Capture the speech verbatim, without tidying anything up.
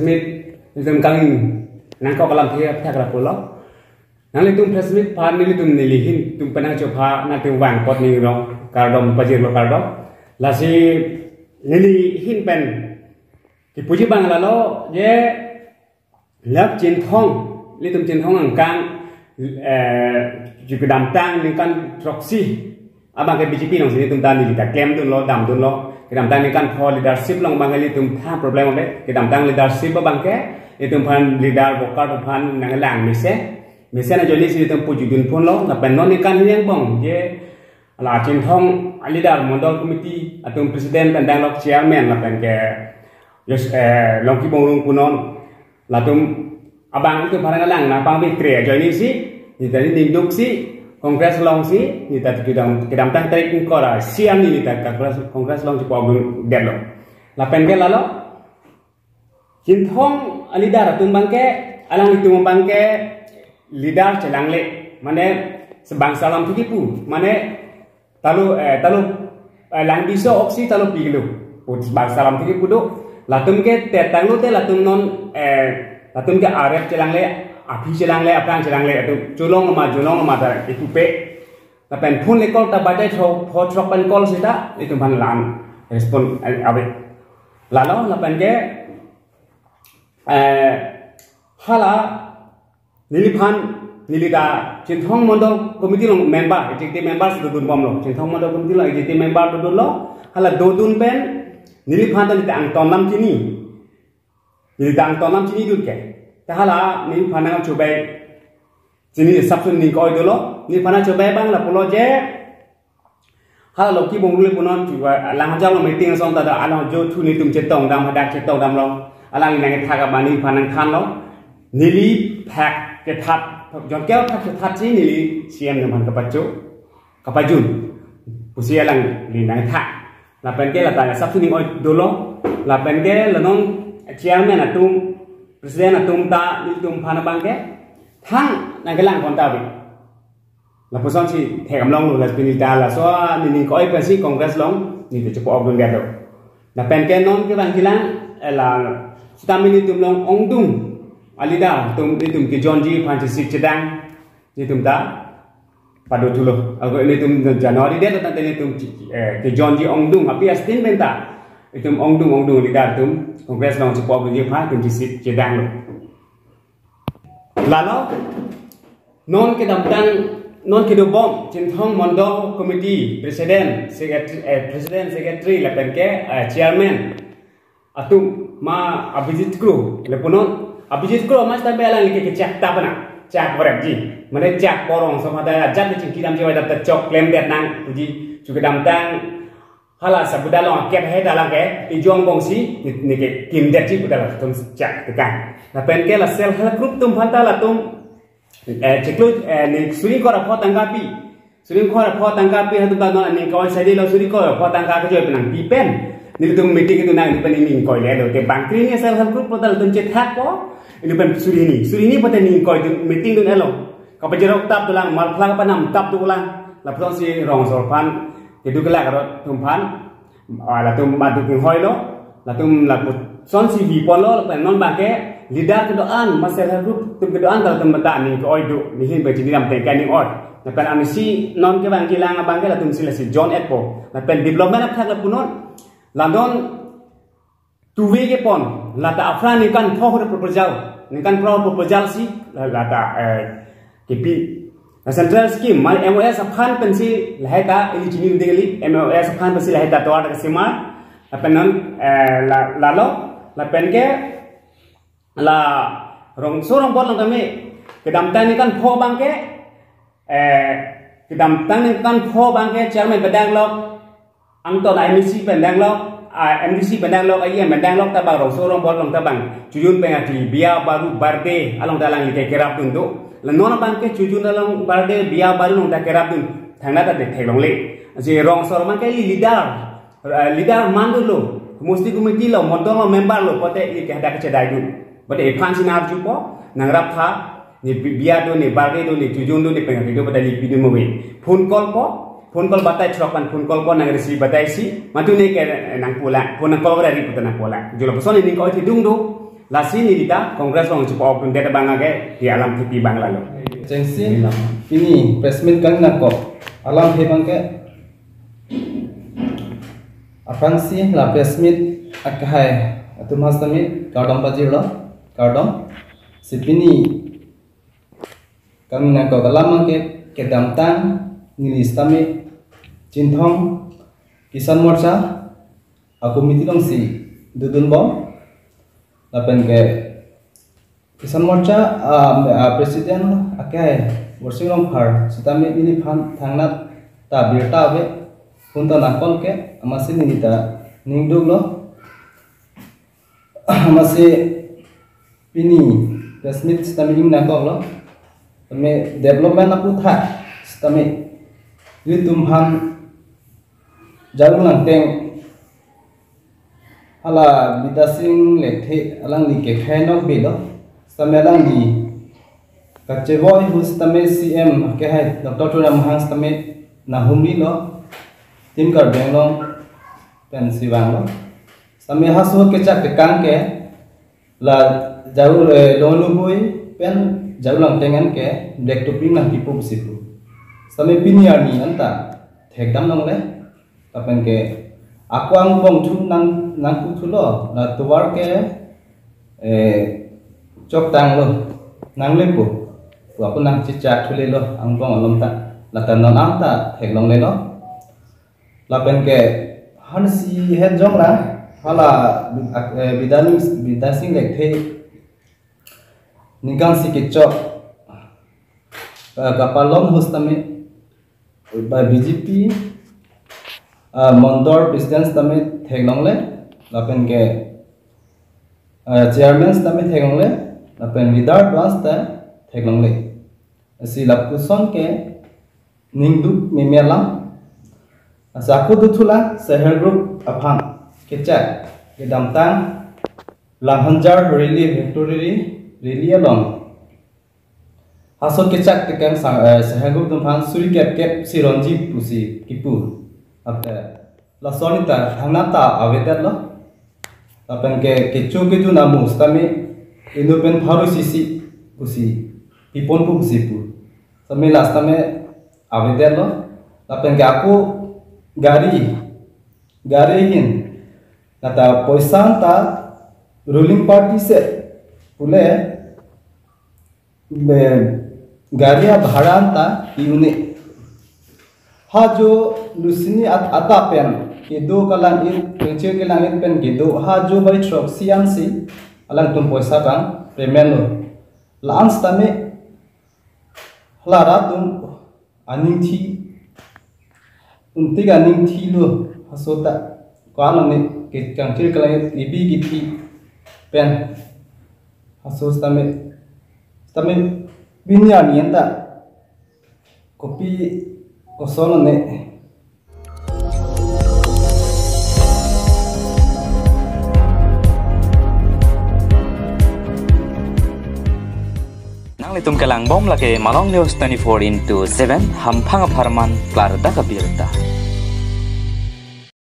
Meet, nelitum kangni nangkok alamthe aphuthak ra pulo. Nanglitum press meet aphan nelitum neli ahin atum penang chopha nangtum vang apot neli rong kardom pajirlo kardom. Lasi neli ahin pen kipuji abang lalo je lap Chinthong, ilitum Chinthong angkang, eh, ju kedamtang ningkan throksi abang ke B J P alongsi nelitum ta neli ta klemdunlo, damdunlo. Kedamtang ningkan pho leadership along abang ke ilitum tha problem ave. Kedamtang leadership abang ke ilitum aphan leader worker aphan nanglang mesen. Mesen ajoinesi ilitum pujudun phonlo, lapen non ningkan hini angbong je la Chinthong aleader mondol committee atum president pen danglok chairman lapen ke Yes, eh, Longki Bongrung punon latum abang ilitum aphan nanglang nangpangbi kre ajoinesi neli ta ningduksi Congress alongsi neli ta kedam kedamtang tarik ingkoi ra isi arni neli ta Congress Congress alongsi pogundetlo. Lapen ke lalo Chinthong aleader atum abang ke alanglitum abang ke leader chelangle, mane sebangso alamthe kipu, mane talo, eh, talo, eh, langbiso oksi talo piglo. Ut bangso alamthe kipu do. Latum ke tetanglo te latum non, eh, latum ke arep chelangle, aphi chelangle, aphrang chelangle, atum cholong ma, cholong ma ta ipupe. Lapen phone le call ta batai throk, pho throk pen call sita, itum aphan lang respond, eh, ave. Lalo, lapen ke, eh, hala, neliphan, neli ta Chinthong Mondol Committee along member, executive member si dodun bomlo. Chinthong Mondol Committee along executive member dodunlo. Hala dodun pen, neliphan ta neli ta angton lam chini. Neli ta angton lam chinidun ke. Ta hala, neliphan nangchobai chini sapsun ning koi dolo. Neliphan nangchobai abang lapulo je, hala Longki Bongrung le punon chuwa, alang hajang lo meeting asong ta da alang jo thu nelitum chetongdam hadak chetongdamlo. Alang nangthak abang neliphan nangthanlo. Neli thak kethat, jon keo thak kethat si neli C M atum aphan kapacho, kapajun. Pusi alangli nangthak. Lapen ke lata sapsun ning koi dolo. Lapen ke la non chairman atum, president atum ta nelitum aphan abang ke thang nangkelang konta bi. Lapusonsi thek amlong lo, lapen neli ta laso neli ning koi pensi Congress along neli ta chepo-ok dundet lo. Lapen ke non ke bang kilang, eh, la sitame nelitum along ongdung aleader atum nelitum kejonji aphan chesik chedang nelitum ta padothulo. Ago nelitum January date tangte nelitum, eh, kejonji ongdung api astin penta itum ongdung ongdung aleader atum Congress along chepo-ok dunji aphan itum chesik chedanglo. Lalo non kedamtang, non kedobom Chinthong Mondol Committee President, Secretary, eh, President, Secretary lapen ke, eh, Chairman atum ma Abhijit Kro le punon. Abhijit Kro mas tabe alangli ke kechak ta pana, chak berepji. Mane chak porong so mata ajat le chingki dam chewai dap ta chok klemdet nang puji. Chu kedamtang hala sabuda long akep he dalang ke, ijong bongsi, ne, ne ke kimdet ji buda latum chak tekan. Lapen ke la self help group atum aphan ta latum, eh, chiklo, eh, ne suri ingkoi ra pho tangka pi. Suri ingkoi ra pho tangka pi hatum ta non aning koi saidi lo suri ingkoi ra pho tangka kejoi penang pi pen. Nelitum meeting itu nang pen ning koi le lo. Te bangkri ne self help group pu ta latum chethakpo. Ini pen suri hini. Suri hini pute ning koi dun meeting dun elo. Kapajirok tap dolang, malphlang panam tap dolang. Lapusonsi rong asor aphan, keduk kelak arot atum aphan, ah, latum madu kenghoilo, latum lapusonsi vi ponlo, lapen non abang ke leader kedo-an, ma self help group atum kedo-an, latum mata ning koi do, nihin bang chini dam tengke ning oi. Lapen amisi non ke bang kilang abang ke latum si lasi John Etpo. Lapen development aphan la punon, la non tuve kepon, lata aphrang ningkan pho ahut proposal, ningkan pho proposal si, la-, lata, eh, kipi. La central scheme, ma M O S aphan pensi lahai ta, ili chini degli, M O S aphan pensi lahai ta tovar ta kesimar, lapen non, eh, la, lalo, lapen ke, la, rongso rongbot along tame, kedamtang ningkan pho abang ke, eh, kedamtang ningkan pho abang ke chairman pen danglok, angton M D C pen danglok, ah, M D C pen danglok, I M pen danglok, ta bang rongso rongbot along ta bang chojun pen ati bia baru birthday along ta alangli ke kerapdun do. La non abang ke chojun along birthday bia baru along ta kerapdun. Thangta ta theklongle. Si rong asor abang ke leader, eh, leader mandunlo, musti committee lo, mondol lo, member lo, pute ili ke hadak chedaidun. Pute iphan si nang-arjupo, nangrap tha, ne bi-, bia do, ne birthday do, ne chojun do, ne pengati do, pute ili pidun mo ve. Phone call po, phone call batai throk pen phone call po nang receive batai si, matu ne ke, eh, nangpulang, phone nang call ko dari pute nangpulang. Jolo puson ini ko iti dung do. Lasi neli ta Congress along chepa-ok dunde abang ke, hi alam puti abang lalo. Chengsi, pini press meet kangnangkok alamthe abang ke, aphrangsi la press meet akhai atum aphan sitame kardom pajirlo, kardom. Si pini kangnangkok alam abang ke kedamtang neli sitame Chinthong Kisan Morcha a-committee alongsi dodunbom. Lapen ke Kisan Morcha, ah, ah, president akhai Borsing Rongphar sitame neliphan thangnat ta birta ave, phone ta nang-call ke, amatsi neli ta ning duklo. Amatsi pini press meet sitame ingnangkoklo. Tame development aputhak sitame ilitum aphan Jaru Langteng, hala Bidya Sing Lekthe alangli kekhai nokbe lo. Sitame alangli kachevoi ahut sitame C M akhai Doctor Tuliram Ronghang sitame nanghumrilo Team Karbi Anglong pensi vanglo. Sitame haso kechak tekang ke la Jaru, eh, Longlubui pen Jaru Langteng an ke black topping nangkipusi pu. Sitame pini arni anta thekdam longle. Lapen ke ako angbong thu nang, nangkuthulo, la tovar ke, eh, choktanglo, nanglepo pu ako nangchechak thulelo angbong along ta, lata non anta theklonglelo. Lapen ke hansi het jong la, hala, eh, Bidya Sing, Bidya Sing Lekthe ningkan isi kechok, eh, kapalon ahut sitame ba B J P, ah, Mondol president sitame theklongle, lapen ke, ah, chairman sitame theklongle, lapen leader class ta theklongle. Lasi lapuson ke ning duk meme alam. Lasi ako dothulang self help group aphan kechak kedamtang Langhanjar Rally, Victory Rally along haso kechak tekang sang, eh, self help group atum aphan suri kep kep si ronji pusi kipu. Ate lason ta thangnat ta avedetlo. Lapen ke kecho kejun amu sitame inut pen pharo isi isi pusi pipon pu pusi pu. Sitame la sitame avedetlo. Lapen ke ako gari, gari ahin, lata poisa ta ruling party si pule, be, gari abhara ta pi-un-e. Ha jo lusini at-, adap pen kedo kalang-it, kengchir kelang-it pen kedo, ha jo bai throksi ansi alangtum poisa abang payment lo. La-an sitame hala rat atum aningthi, untik aningthi lo haso ta. Ko-an lo ne ke kengchir kelang-it kebi kethi pen haso sitame, sitame pini arni anta kopi koson lo ne. Nanglitum kelangbom lake Malong News twenty-four into seven, hamphang apharman klardak abirta.